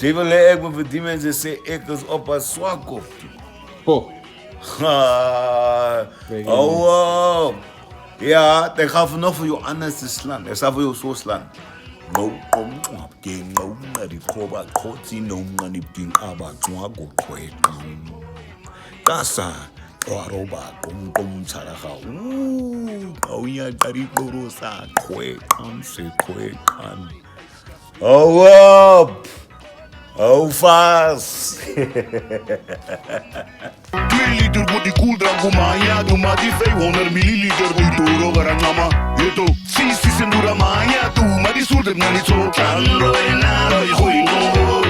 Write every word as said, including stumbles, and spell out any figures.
Ze wille ek me verdien, ze sê ek is op a swak op. Po. Ha. Awa. Ja, dan ga vanof veur jou annes slaan. Ek sa veur jou so slaan. Ngau, kom, kom, ke, ngau, ngau, di koba, kotsi, no, ngau, di, di, aba, ngau, go, kwe, kam. Kasa, kwaroba, kom, kom, tsaraga. Uu, kau, ya, tari, koro, sa, kwe, kam, se, kwe, kam. Hou op! Hou vas! Twee liter wordt die koeldrankje maar ja, doe maar die vijfhonderd milliliter die door over aan mama. Je toch, zie, zie, ze doen maar ja, doe maar die zoet, maar niet zo. Tando en naro, je gooi no.